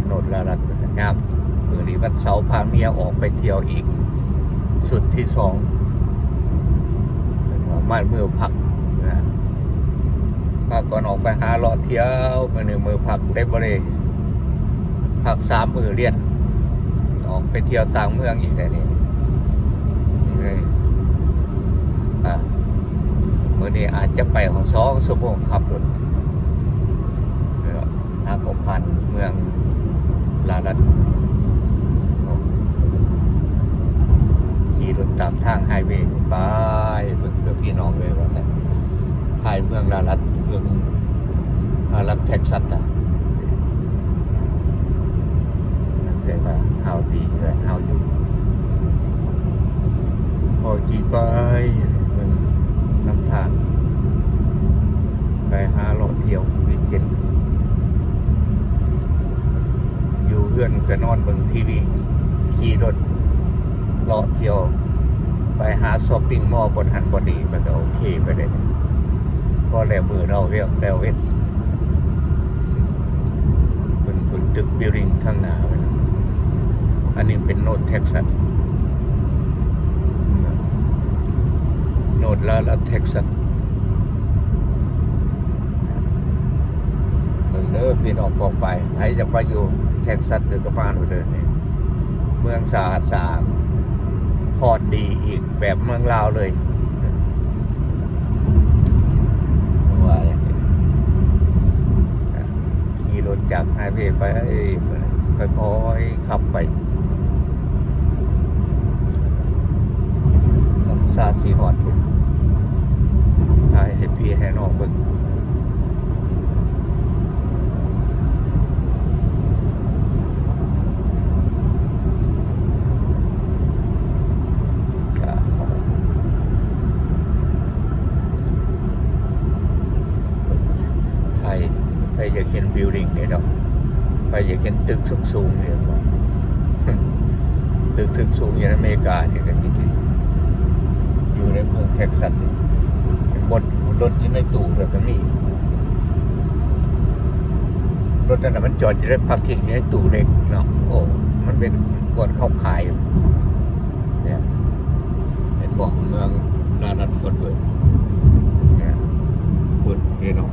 ໂນດລາລັດງາມ. ມື້ນີ້ວັນເສົາພາເມຍອອກໄປທ່ຽວອີກຊຸດທີສອງ ມາມື້ພັກນະ ພາກ່ອນອອກໄປຫາເລາະທ່ຽວ. ມື້ນີ້ມື້ພັກເລີຍບໍ່ໄດ້ພັກສາມມື້ລຽນ ອອກໄປທ່ຽວຕ່າງເມືອງອີກແລ້ວນີ້. ມື້ນີ້ອາດຈະໄປຮອດສອງຊົ່ວໂມງຂັບລົດ ແລ້ວຫາກໍຜ່ານເມືອງລາລັດ ຂີ່ລົດຕາມທາງໄຮເວໄປ. ເບິ່ງເດີພີ່ນ້ອງເອີຍ ວ່າຊັ້ນ ທ້າຍເມືອງລາລັດ ເມືອງລາລັດ ເທັກຊັສ ອະ ແຕ່ວ່າຮາວດີ ແລະ ຮາວຢູ່ ພໍຂີ່ໄປເບິ່ງນຳທາງ ໄປຫາເລາະທ່ຽວວີກເອັນ ຢູ່ເຮືອນກໍນອນເບິ່ງທີວີ ຂີ່ລົດເລາະທ່ຽວ ໄປຫາຊັອບປິງມໍ ບ່ອນຫັ້ນບ່ອນນີ້ ມັນກໍໂອເຄໄປເດ້. ພໍແລ້ວມື້ເນາະ ແລ້ວເວັນ ເບິ່ງພຸ້ນ ຕຶກບິວດິງທາງໜ້າໄປນະ. ອັນນີ້ເປັນໂນດເທັກຊັສ ໂນດລາລັດ ເທັກຊັສ. ເບິ່ງເດີພີ່ນ້ອງປ້ອງປາຍ ໃຜຢາກມາຢູ່ເທັກຊັສ ເດີ ກໍມາໂລດເດີ. ນີ້ເມືອງສະອາດສະອ້ານ ຮ້ອນດີອີກແບບເມືອງລາວເລີຍ. ວ່າຢ່າງນີ້ ຂີ່ລົດຈາກໄຮເວໄປ ຄ່ອຍໆຂັບໄປ ສຳຊາຊິຮອດພຸ້ນ ຖ່າຍໃຫ້ພີ່ໃຫ້ນ້ອງເບິ່ງ. ໃຜ ໃຜຢາກເຫັນບິວດິງເດ້ເນາະ ໃຜຢາກເຫັນຕຶກສູງໆນີ້ເນາະ ຕຶກສູງໆຢູ່ໃນອາເມລິການີ້ ກໍມີທີ່ ຢູ່ໃນເມືອງເທັກຊັສນີ້ ເຫັນບໍ່ ລົດຢູ່ໃນຕູ້ແລ້ວກໍມີ ລົດນັ້ນນະ ມັນຈອດຢູ່ໃນພາກກິ້ງ ຢູ່ໃນຕູ້ເຫຼັກເນາະ. ໂອ້ ມັນເປັນບ່ອນເຂົາຂາຍ ເຫັນບໍ່ ເມືອງດາລັດ ຟອດເວີດ ພຸ້ນເຫັນບໍ່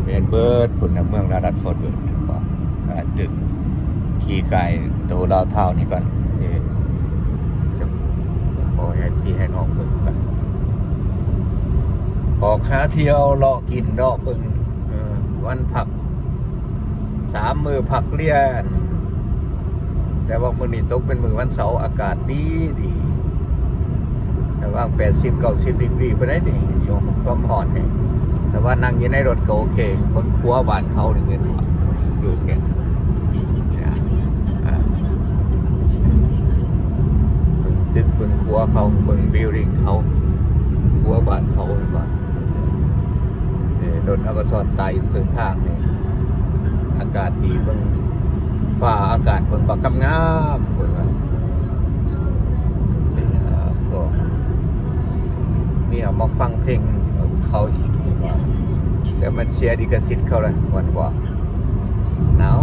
ແມ່ນເບີດພຸ້ນນະ ເມືອງດາລັດ ຟອດເວີດ ເຫັນບໍ່ ອ່າ ຕຶກ ຂີ່ກາຍໂຕດາວທາວນີ້ກ່ອນ ເອີ ຂໍໃຫ້ພີ່ໃຫ້ນ້ອງເບິ່ງກັນ ອອກຫາທ່ຽວເລາະກິນເລາະເບິ່ງ ເອີ ວັນພັກ ສາມມື້ພັກລຽນ ແຕ່ວ່າມື້ນີ້ຕົກເປັນມື້ວັນເສົາ ອາກາດດີດີ ລະຫວ່າງແປດສິບ ເກົ້າສິບດີກຣີພຸ້ນໃດ໋ນີ້ ຢູ່ຄວາມຮ້ອນນີ້ ແຕ່ວ່ານັ່ງຢູ່ໃນລົດກໍໂອເຄ. ເບິ່ງຂົວບ້ານເຂົານີ້ ເຫັນຢູ່ແກ່ ອ່າ ເບິ່ງຕຶກ ເບິ່ງຂົວເຂົາ ເບິ່ງບິວດິງເຂົາ ຂົວບ້ານເຂົາ ເຫັນບໍ່? ເອີ ລົດເຮົາກໍຊ້ອນທ້າຍຢູ່ເຄິ່ງທາງນີ້ ອາກາດດີ ເບິ່ງຟ້າອາກາດເພິ່ນວ່າງາມໆ ເພິ່ນວ່າ ເອີ ກໍມີເອົາມາຟັງເພງເຂົາອີກ ເຫັນບໍ່? ແຕ່ມັນເສຍລິຂະສິດເຂົາລະ ມ່ວນກວ່າ ໜາວ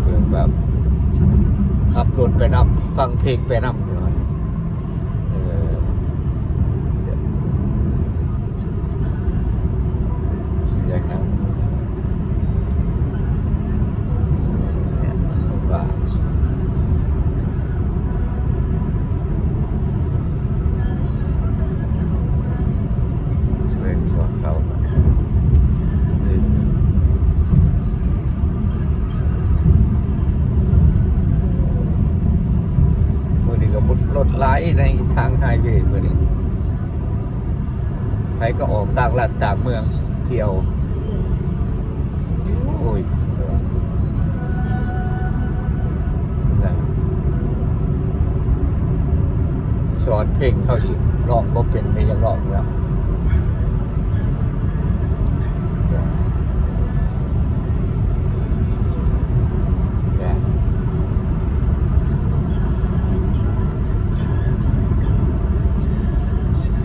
ເບິ່ງແບບ ຂັບລົດໄປນຳ ຟັງເພງໄປນຳ ເອີ ເອີ ຈະ ຊິຢ່າງນັ້ນ ວ່າ ເບິ່ງພວກເຂົາ ມື້ນີ້ກໍລົດຫຼາຍໃນທາງໄຮເວມື້ນີ້ ໃຜກໍອອກຕ່າງລັດຕ່າງເມືອງທ່ຽວ. ໂອ້ຍ ນະ ສອນເພງເຂົາອີກ ຮ້ອງບໍ່ເປັນ ແຕ່ຢາກຮ້ອງແລ້ວ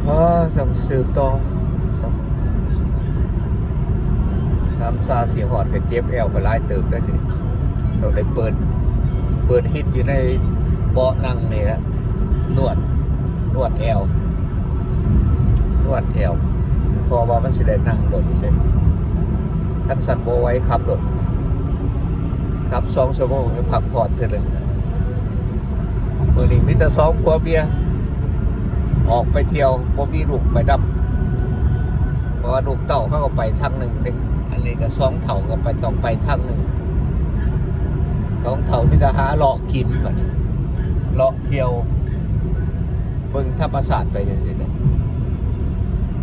ເອີ ຈັ່ງສືບຕໍ່. ສາມຊາຊິຮອດກໍເຈັບແອວໄປຫຼາຍເຕີບແລ້ວນີ້ ຕ້ອງໄດ້ເປີດ ເປີດຮີດຢູ່ໃນເບາະນັ່ງນີ້ແຫຼະ ນວດ ນວດແອວ ນວດແອວ ເພາະວ່າມັນຊິໄດ້ນັ່ງດົນເດ້ ຄັນຊັ້ນບໍ່ໄຫວຂັບລົດ ຂັບສອງຊົ່ວໂມງ ພັກຜ່ອນເທື່ອໜຶ່ງ. ມື້ນີ້ມີແຕ່ສອງຜົວເມຍອອກໄປທ່ຽວ ບໍ່ມີລູກໄປນຳ ເພາະວ່າລູກເຕົ້າເຂົາກໍໄປທາງໜຶ່ງເດ້ ອັນນີ້ກໍສອງເຖົ້າກໍໄປ ຕ້ອງໄປທາງໜຶ່ງ ສອງເຖົ້າມີແຕ່ຫາເລາະກິນບັດນີ້ ເລາະທ່ຽວ ເບິ່ງທຳມະຊາດໄປຈັ່ງຊີ້ແຫຼະ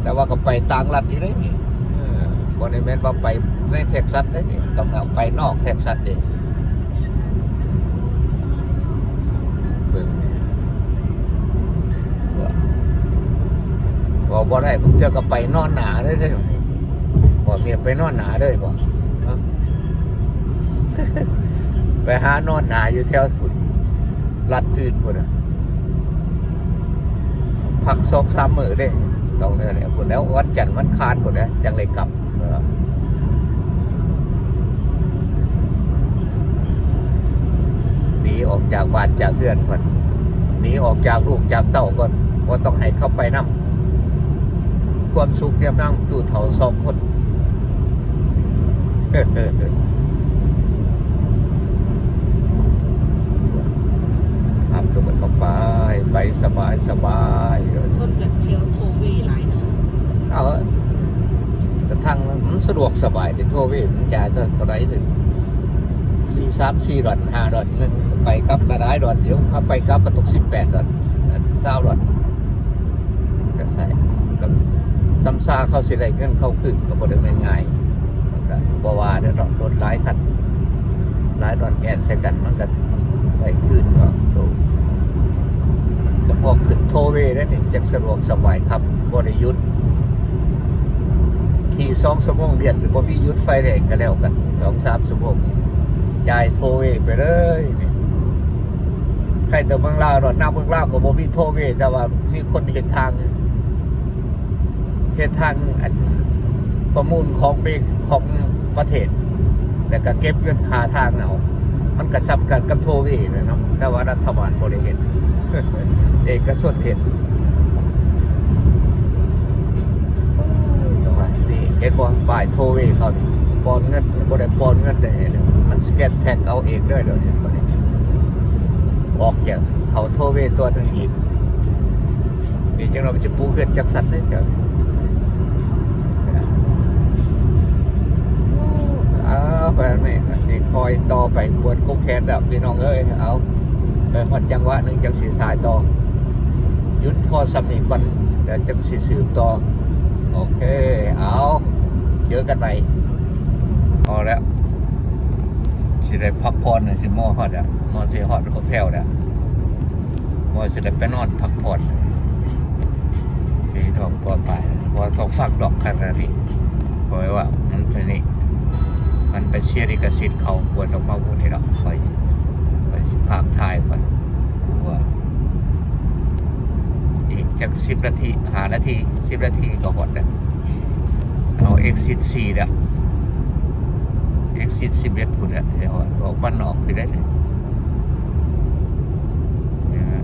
ແຕ່ວ່າກໍໄປຕ່າງລັດຢູ່ເດ້ນີ້ ເອີ ບໍ່ໄດ້ແມ່ນວ່າໄປໃນເທັກຊັສເດ້ນີ້ ຕ້ອງໄປນອກເທັກຊັສເດ້ ເບິ່ງ ເວົ້າ ເວົ້າບໍ່ໄດ້ ບາງເທື່ອກໍໄປນອນໜ້າເລີຍເດ້ ພໍ່ເມຍໄປນອນໜ້າເລີຍບໍ ຮະ ໄປຫານອນໜ້າຢູ່ແຖວພຸ້ນ ລັດອື່ນພຸ້ນນະ ພັກສອງສາມມື້ເດ້ ຕ້ອງແນວໃດພຸ້ນແຫຼະ ວັນຈັນວັນຄານພຸ້ນແຫຼະ ຈັ່ງໄດ້ກັບ ເອີ ໜີອອກຈາກບ້ານຈາກເຮືອນກ່ອນ ໜີອອກຈາກລູກຈາກເຕົ້າກ່ອນ ບໍ່ຕ້ອງໃຫ້ເຂົາໄປນຳ ຄວາມສຸກຍາມນຳຕູ້ເຖົ້າສອງຄົນ ຂັບລົດກໍໄປ ໄປສະບາຍສະບາຍ ຄົນກໍທ່ຽວໂທເວຫຼາຍເນາະ ເອີ ແຕ່ທາງມັນສະດວກສະບາຍເດ້ ໂທເວມັນຈ່າຍເທົ່າ ເທົ່າໃດເດ ສີ່ ສາມ ສີ່ດອນ ຫ້າດອນໜຶ່ງ ໄປກັບກໍຫຼາຍດອນຢູ່ ເອົາໄປກັບກໍຕົກສິບແປດດອນ ຊາວດອນ ກໍໃຊ້ ກໍ ສາມຊາເຂົາຊິໄດ້ເງິນເຂົາຄືນກໍບໍ່ໄດ້ແມ່ນງ່າຍ ມັນກໍບໍ່ວ່າເດ້ດອກ ລົດຫຼາຍຄັນ ຫຼາຍດອນແອດໃສ່ກັນ ມັນກໍໄດ້ຄືນເນາະ ໂທ ສະເພາະຂຶ້ນໂທເວເດ້ນີ້ ຈັ່ງສະດວກສະບາຍຂັບ ບໍ່ໄດ້ຢຸດ ຂີ່ສອງຊົ່ວໂມງລຽນ ບໍ່ມີຢຸດໄຟແດງກໍແລ້ວກັນ ສອງສາມຊົ່ວໂມງ ຈ່າຍໂທເວໄປເລີຍນີ້ ໃກ້ແຕ່ເມືອງລາວດອກ ນາເມືອງລາວກໍບໍ່ມີໂທເວ ແຕ່ວ່າມີຄົນເຮັດທາງ ເຮັດທາງ ອັນ ປະມູນຂອງເບ ຂອງປະເທດ ແລ້ວກໍເກັບເງິນຄ່າທາງເອົາ ມັນກໍສ່ຳກັນກັບໂທເວແຫຼະເນາະ ແຕ່ວ່າລັດຖະບານບໍ່ໄດ້ເຮັດ ເອກະຊົນເຮັດ ນີ້ ເຫັນບໍ່ ປ້າຍໂທເວເຂົານີ້ ປ່ອນເງິນ ບໍ່ໄດ້ປ່ອນເງິນເດ້ ມັນສະແກນແທັກເອົາເອງເລີຍ ດຽວນີ້ ອອກຈາກເຂົ້າໂທເວຕົວໜຶ່ງອີກ ນີ້ຈັ່ງວ່າມັນຈະປູເຮືອນຈັກຊັ້ນເດ້ ແຖວນີ້ ເອົາ ໄປນີ້ ຊິຄ່ອຍຕໍ່ໄປ ປວດກົກແຂນແລ້ວ ພີ່ນ້ອງເອີຍ ເອົາ ໄປຮອດຈັງຫວະໜຶ່ງຈັ່ງຊິສາຍຕໍ່ ຢຸດພໍສ່ຳນີ້ກ່ອນ ແລ້ວຈັ່ງຊິສືບຕໍ່ ໂອເຄ ເອົາ ເຈີກັນໃໝ່ ພໍແລ້ວ ຊິໄດ້ພັກຜ່ອນ ຊິມໍຮອດແລ້ວ ມໍຊິຮອດໂຮເທວແລ້ວ ວ່າຊິໄດ້ໄປນອນພັກຜ່ອນ ພີ່ນ້ອງປ້ອງປາຍ ບໍ່ຕ້ອງຟັງດອກຂະນະນີ້ ຂ້ອຍວ່າມັນເປັນນີ້ ມັນໄປເສຍລິຂະສິດເຂົາ ບໍ່ຕ້ອງມາເວົ້ານີ້ດອກ ຂ້ອຍ ຂ້ອຍຊິພາກຖ່າຍກ່ອນ ກວ່າ ອີກຈັກສິບນາທີ ຫ້ານາທີ ສິບນາທີກໍຮອດແລ້ວ ເຮົາເອັກຊິດສີ່ແລ້ວ ເອັກຊິດສິບເອັດພຸ້ນແຫຼະ ຊິຮອດ ອອກບ້ານນອກພີ້ແຫຼະ ນີ້ນະ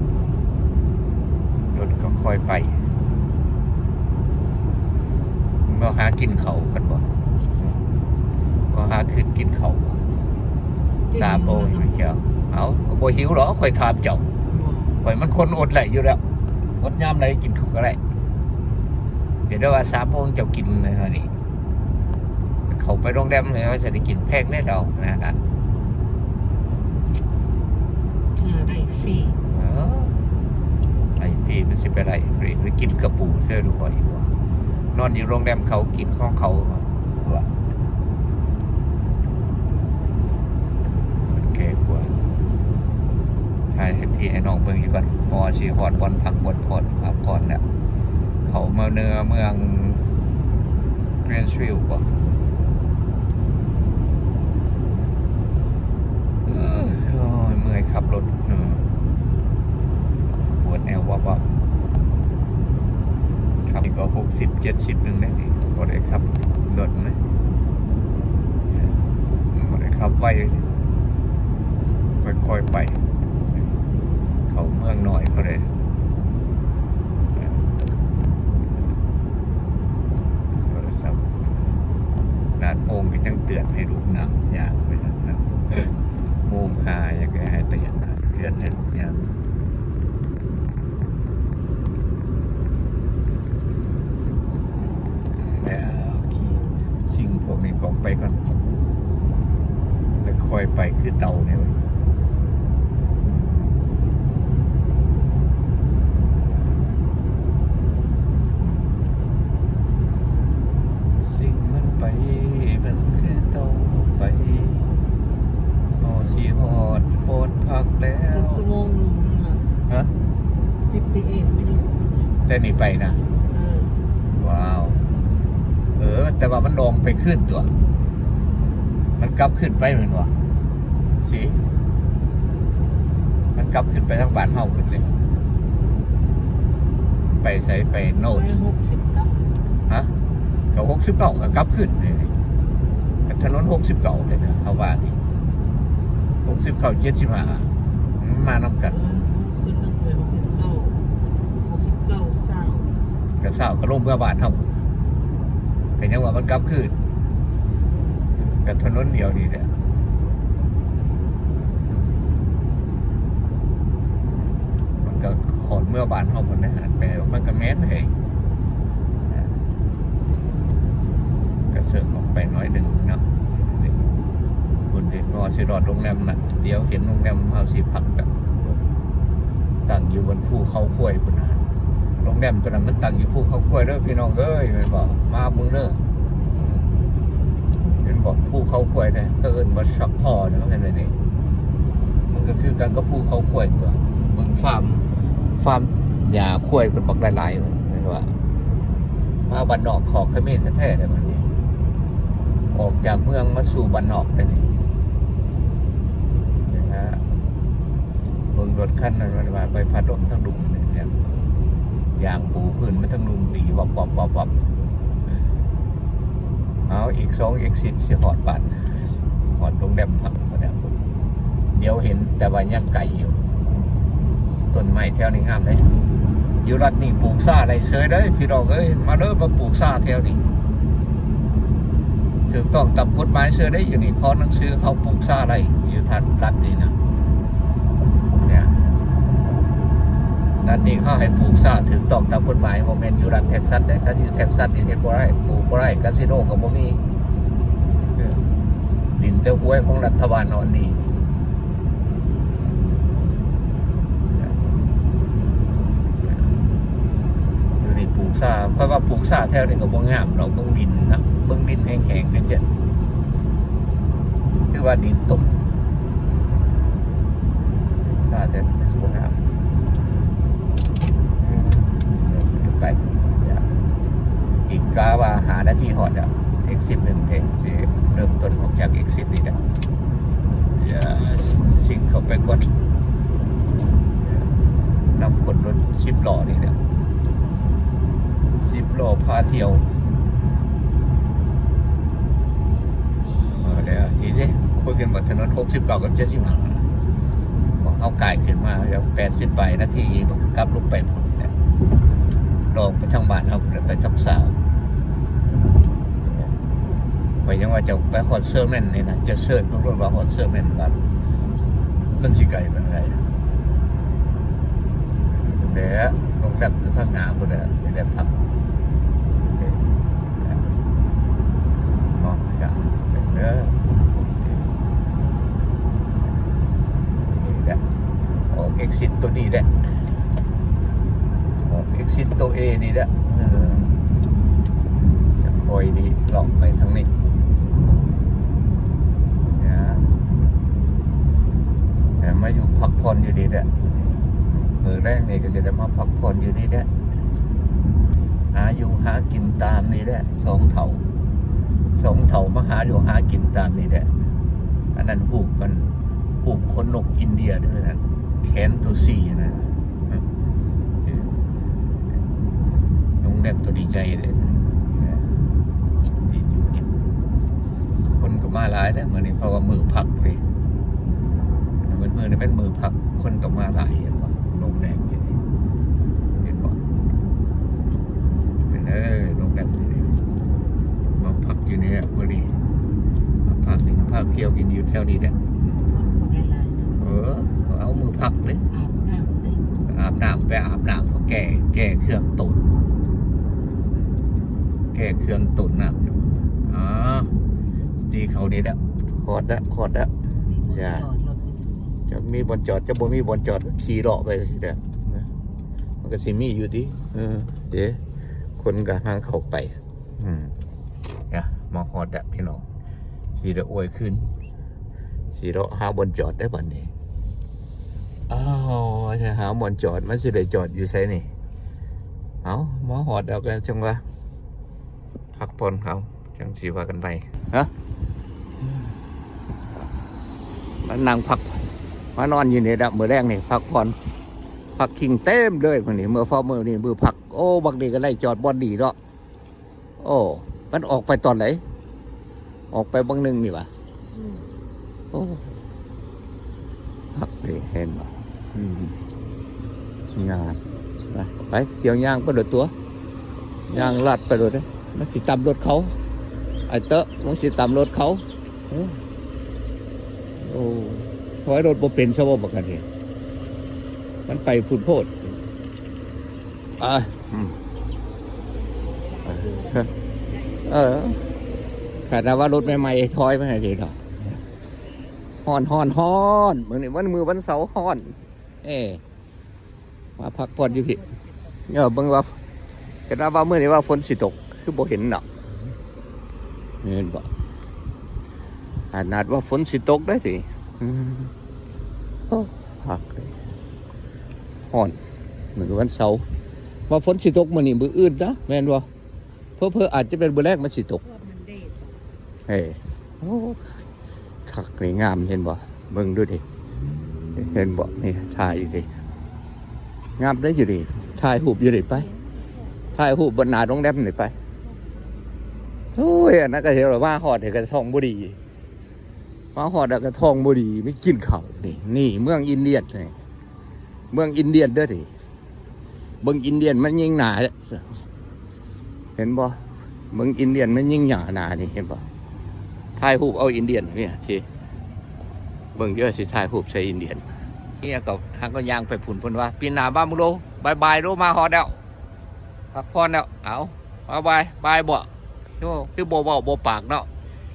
ລົດກໍຄ່ອຍໄປ ບໍ່ຫາກິນເຂົ້າກັນບໍ່ ບໍ່ຫາຄືນກິນເຂົ້າບໍ່ ສາມໂມງແລ້ວ ເອົ້າ ກໍບໍ່ຫິວດອກ ຂ້ອຍຖາມເຈົ້າ ຂ້ອຍມັນຄົນອົດໄດ້ຢູ່ແລ້ວ ອົດຍາມໃດກິນເຂົ້າກໍໄດ້ ຈະໄດ້ວ່າສາມໂມງເຈົ້າກິນແລ້ວນີ້ ເຂົ້າໄປໂຮງແຮມແລ້ວ ຈະໄດ້ກິນແພງແນ່ດອກ ແນວນັ້ນ ເທື່ອໄດ້ຟຣີ ເອີ ໄດ້ຟຣີ ມັນຊິໄປໄດ້ຟຣີ ໄປກິນກະປູເທື່ອດູບໍ່ອີກບໍ່ ນອນຢູ່ໂຮງແຮມເຂົາ ກິນຂອງເຂົາ ວ່າ ແກ່ກວ່າ ຖ່າຍໃຫ້ພີ່ໃຫ້ນ້ອງເບິ່ງອີກກ່ອນ ພໍຊິຮອດບ່ອນພັກບ່ອນຜ່ອນ ພັກຜ່ອນແລ້ວ ເຂົ້າມາເໜືອເມືອງ Granville ບໍ່ ເອີ ໂອ້ຍ ເມື່ອຍຂັບລົດ ເອີ ປວດແອວວັບໆ ຂັບນີ້ກໍຫົກສິບ ເຈັດສິບໜຶ່ງເດ້ນີ້ ບໍ່ໄດ້ຂັບດົນເດ້. ຂັບໄວ ຄ່ອຍໆໄປ ເຂົ້າເມືອງນ້ອຍເຂົາເດ້. ໂທລະສັບ ນາດໂມງກໍຍັງເຕືອນໃຫ້ລູກນຳ ຍ່າງໄປທາງນັ້ນ ໂມງຫາຫຍັງກໍໃຫ້ໄປຫຍັງ ເຕືອນໃຫ້ລູກຍ່າງ. ແລ້ວຂີ່ສິ່ງພວກນີ້ອອກໄປກ່ອນ ແລ້ວຄ່ອຍໄປຄືເຕົານີ້ເວີຍ. ສິ່ງມັນໄປ ມັນຄືເຕົາໄປ ພໍຊິຮອດບ່ອນພັກແລ້ວ. ເກືອບຊົ່ວໂມງໜຶ່ງລະ. ຮະ? fifty-eight minutes. ແຕ່ນີ້ໄປນະ? ເອີ. ວ້າວ. ເອີ ແຕ່ວ່າມັນລອງໄປຄືນຕົວະ ມັນກັບຄືນໄປແມ່ນບໍ່? ຊິ ມັນກັບຂຶ້ນໄປທາງບ້ານເຮົາພຸ້ນເດ້. ໄປໃສ? ໄປໂນດ ໄປຫົກສິບເກົ້າ. ຮະ? ກໍຫົກສິບເກົ້າກໍກັບຄືນເດ້ນີ້ ກໍຖະໜົນຫົກສິບເກົ້າເດ້ນະ ເຮົາວ່ານີ້ ຫົກສິບເກົ້າ ເຈັດສິບຫ້າ ມັນມານຳກັນ. ເອີ ຂຶ້ນຕັ້ງແຕ່ຫົກສິບເກົ້າ ຫົກສິບເກົ້າ ຊາວ ກໍຊາວ ກໍລົງເມືອບ້ານເຮົາພຸ້ນ ກໍຍັງວ່າມັນກັບຄືນ ກໍຖະໜົນດຽວນີ້ແຫຼະ. ມັນກໍຂອນເມືອບ້ານເຮົາພຸ້ນນະ ອັນແປມັນກໍແມ່ນເຮີ້ຍ ກະເສີກອອກໄປໜ້ອຍໜຶ່ງເນາະ. ພຸ້ນເດ ກໍຊິຮອດໂຮງແຮມນະ ດຽວເຫັນໂຮງແຮມເຮົາຊິພັກກັນ ຕັ້ງຢູ່ບົນພູເຂົາຄວາຍພຸ້ນນະ. ໂຮງແຮມຕົວນັ້ນມັນຕັ້ງຢູ່ພູເຂົາຄວາຍເດີພີ່ນ້ອງເອີຍ ແມ່ນບໍ່? ມາເບິ່ງເດີ. ອືມ ເຫັນບໍ່? ພູເຂົາຄວາຍເດ້ ເຂົາເອີ້ນວ່າຊັກພໍນີ້ ມັນກໍແນວນີ້ ມັນກໍຄືກັນກັບພູເຂົາຄວາຍຕົວະ. ເບິ່ງຟາມ ຟາມຫຍ້າຄວາຍເພິ່ນບັກຫຼາຍໆ ແມ່ນວ່າ ມາບ້ານນອກຂອກຂະເໝນແທ້ໆເດ້ບັດນີ້ ອອກຈາກເມືອງມາສູ່ບ້ານນອກເດ້ນີ້. ເບິ່ງລົດຄັນນັ້ນ ມັນວ່າໃບພັດລົມທັງດຸ່ມນີ້ ຢາງປູພື້ນມັນທັງດຸ່ມຕີວັບໆໆໆ. ເອົາ ອີກສອງເອັກຊິດຊິຮອດບ້ານ ຮອດໂຮງແຮມພັກແລ້ວ ດຽວເຫັນ ແຕ່ວ່າຍັງໄກຢູ່. ຕົ້ນໄມ້ແຖວນີ້ງາມເດ້ ຢູ່ລັດນີ້ປູກຊາໄດ້ເສີຍເດ້ພີ່ນ້ອງເອີຍ. ມາເດີ ມາປູກຊາແຖວນີ້ ຖືກຕ້ອງຕາມກົດໝາຍເສີຍເດ້ ຢູ່ນີ້ ຂໍໜັງສືເຂົາປູກຊາໄດ້ຢູ່ທາງລັດນີ້ນະ. ເນຍ ລັດນີ້ເຂົາໃຫ້ປູກຊາຖືກຕ້ອງຕາມກົດໝາຍ ບໍ່ແມ່ນຢູ່ລັດເທັກຊັສເດ້. ຄັນຢູ່ເທັກຊັສນີ້ເຮັດບໍ່ໄດ້ ປູກບໍ່ໄດ້ ກາສິໂນກໍບໍ່ມີ. ເອີ ດິນແຕ່ຫ້ວຍຂອງລັດຖະບານເນາະ ອັນນີ້. ຢູ່ນີ້ປູກຊາ ຂ້ອຍວ່າປູກຊາແຖວນີ້ກໍບໍ່ງາມດອກ ເບິ່ງດິນນະ ເບິ່ງດິນແຫ້ງໆ ຄືຈະ ຄືວ່າດິນຕົມ ປູກຊາແຖວນີ້ກໍຊິບໍ່ງາມ. ອືມ ໄປ ອີກກະວ່າຫ້ານາທີຮອດແລ້ວ ເອັກຊິດໜຶ່ງເດ້ ຊິເລີ່ມຕົ້ນອອກຈາກເອັກຊິດນີ້ແຫຼະ. ເອີ ຊິງເຂົ້າໄປກ່ອນ ນຳກົດລົດສິບລໍ້ນີ້ແຫຼະ ສິບລໍ້ພາທ່ຽວ. ເອີ ແລ້ວນີ້ເດ້ ເພິ່ນຂຶ້ນມາຖະໜົນຫົກສິບເກົ້າກັບເຈັດສິບຫ້າ ພວກເຮົາກາຍຂຶ້ນມາແລ້ວ ແປດສິບປາຍນາທີ ມັນກໍກັບລົງໄປພຸ້ນແຫຼະ ລອງໄປທາງບ້ານເຮົາພຸ້ນແຫຼະ ໄປທັກສາວ. ຂ້ອຍຍັງວ່າເຈົ້າໄປຮອດເຊີແມນນີ້ນະ ເຈົ້າເສີດເບິ່ງໂລດວ່າຮອດເຊີແມນ ມັນຊິໄກປານໃດ. ພຸ້ນແຫຼະ ໂຮງແຮມຢູ່ທາງໜ້າພຸ້ນແຫຼະ ຊິໄດ້ພັກ. ເນາະ ເບິ່ງເດີ ນີ້ແຫຼະ ອອກເອັກຊິດຕົວນີ້ແຫຼະ ອອກເອັກຊິດຕົວເອນີ້ແຫຼະ. ເອີ ຈະຄ່ອຍດີເລາະໄປທາງນີ້ ແຕ່ມາຢູ່ພັກຜ່ອນຢູ່ນີ້ແຫຼະ ມື້ແລງນີ້ກໍຊິໄດ້ມາພັກຜ່ອນຢູ່ນີ້ແຫຼະ ຫາຢູ່ຫາກິນຕາມນີ້ແຫຼະ ສອງເຖົ້າ ສອງເຖົ້າມາຫາຢູ່ຫາກິນຕາມນີ້ແຫຼະ. ອັນນັ້ນຮູບ ອັນ ຮູບຂົນນົກອິນເດຍເດີນັ້ນ ແຂນໂຕຊີນັ້ນ ໂຮງແຮມໂຕນີ້ໃຫຍ່ເດ້ ທີ່ຢູ່ກິນ ຄົນກໍມາ ຫຼາຍແທ້ມື້ນີ້ ເພາະວ່າມື້ພັກເດ້ ມື້ນີ້ແມ່ນມື້ພັກ ຄົນຕ້ອງມາຫຼາຍ ເຫັນບໍ່? ໂຮງແຮມຢູ່ນີ້ ເຫັນບໍ່? ເປັນເອີ ໂຮງແຮມຢູ່ນີ້ ມາພັກຢູ່ນີ້ແຫຼະມື້ນີ້ ມາພັກ ມາພັກທ່ຽວກິນຢູ່ແຖວນີ້ແຫຼະ. ຄົນບໍ່ໄດ້ຫຼາຍ ເອີ ເອົາມື້ພັກເດ້ ອາບນ້ຳເດ້ ອາບນ້ຳ ໄປອາບນ້ຳ ເພາະແກ່ ແກ່ເຄື່ອງຕົນ ແກ່ເຄື່ອງຕົນນ້ຳ. ອາ ທີ່ເຂົານີ້ແຫຼະ ຮອດແລ້ວ ຮອດແລ້ວ ຢ່າ ຈອດລົດໄປເຖິງ ຈັກມີບ່ອນຈອດ ຈັກບໍ່ມີບ່ອນຈອດ ຂີ່ເລາະໄປຊີ້ແຫຼະ ມັນກໍຊິມີຢູ່ຕິ ເອີ ເດ້ ຄົນກໍຫາເຂົ້າໄປ ອືມ ນະ ມາຮອດແລ້ວພີ່ນ້ອງ ຊິໄດ້ອວຍຄືນ ຊິເລາະຫາບ່ອນຈອດໄດ້ບັດນີ້. ອ້າວ ຊິຫາບ່ອນຈອດ ມັນຊິໄດ້ຈອດຢູ່ໃສນີ້? ເອົ້າ ມາຮອດແລ້ວກໍຈັ່ງວ່າ ພັກຜ່ອນເຮົາ ຈັ່ງຊິວ່າກັນໃໝ່ ຮະ ມານັ່ງພັກ ມານອນຢູ່ນີ້ແຫຼະ ມື້ແລງນີ້ ພັກຜ່ອນ ພັກຄິງເຕັມເລີຍມື້ນີ້ ເມື່ອຟ້າມື້ນີ້ມື້ພັກ. ໂອ້ ບັກນີ້ກໍໄດ້ຈອດບ່ອນດີເນາະ. ໂອ້ ມັນອອກໄປຕອນໃດ? ອອກໄປບັກໜຶ່ງນີ້ຫວາ? ອືມ ໂອ້ ຄັກເດ້ ເຫັນບໍ່? ອືມ ງາມ ໄປ ໄປ ທ່ຽວຍ່າງໄປໂລດຕົວະ ຍ່າງລັດໄປໂລດເດ້ ມັນຊິຕຳລົດເຂົາ ໄອ້ເຕີະ ມັນຊິຕຳລົດເຂົາ. ໂອ້ ໂອ້ ຖອຍລົດບໍ່ເປັນຊະບໍ່ບັກອັນນີ້ ມັນໄປພຸ້ນໂພດ. ອ່າ ອືມ ເອີ ຂະໜາດວ່າລົດໃໝ່ໆ ຖອຍມາໃຫ້ເດເນາະ. ຮ້ອນ ຮ້ອນ ຮ້ອນ ມື້ນີ້ວັນ ມື້ວັນເສົາ ຮ້ອນ ເອີ ມາພັກຜ່ອນຢູ່ພີ້. ເອີ ເບິ່ງວ່າ ຂະໜາດວ່າມື້ນີ້ວ່າຝົນຊິຕົກ ຄືບໍ່ເຫັນເນາະ ເຫັນບໍ່? ຂະໜາດວ່າຝົນຊິຕົກໄດ້ຕິ. ອືມ ໂອ້ ຄັກເດ ຮ້ອນ ມື້ວັນເສົາ ວ່າຝົນຊິຕົກມື້ນີ້ ມື້ອື່ນນະ ແມ່ນບໍ່? ເຜີໆອາດຈະເປັນມື້ແລງມັນຊິຕົກ. ເອີ ໂອ້ ຄັກນີ້ ງາມ ເຫັນບໍ່? ເບິ່ງດູດິ ເຫັນບໍ່? ນີ້ ຖ່າຍຢູ່ເດ ງາມເດ້ຢູ່ນີ້ ຖ່າຍຮູບຢູ່ນີ້ ໄປ ຖ່າຍຮູບຢູ່ໜ້າໂຮງແຮມນີ້ ໄປ. ໂອ້ຍ ອັນນັ້ນກໍເຫັນວ່າມາຮອດນີ້ກໍທ້ອງບໍ່ດີ ມາຮອດແລ້ວກໍທ້ອງບໍ່ດີ ໄປກິນເຂົ້າ. ນີ້ ນີ້ເມືອງອິນເດຍນີ້ ເມືອງອິນເດຍເດີ້ນີ້ ເບິ່ງອິນເດຍມັນຍິ່ງໜາ ເຫັນບໍ່? ເບິ່ງອິນເດຍມັນຍິ່ງໜາໜານີ້ ເຫັນບໍ່? ຖ່າຍຮູບເອົາອິນເດຍນີ້ ເບິ່ງເດີ້ ຊິຖ່າຍຮູບໃສ່ອິນເດຍ. ນີ້ກໍຫາກໍຍ່າງໄປພຸ້ນ ເພິ່ນວ່າ ປີໜ້າມາເບິ່ງໂລ ບາຍບາຍໂລ ມາຮອດແລ້ວ ພັກຜ່ອນແລ້ວ ເອົາ ມາບາຍບາຍບໍ? ໂອ້ ຄືບໍ່ເວົ້າບໍ່ປາກເນາະ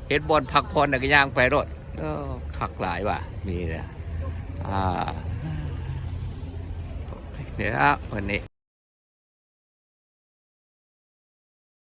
ເຫັນບ່ອນພັກຜ່ອນແລ້ວກໍຍ່າງໄປໂລດ. ເອີ ຄັກຫຼາຍວ່າ ນີ້ແຫຼະ ອ່າ ນີ້ລະ ວັນນີ້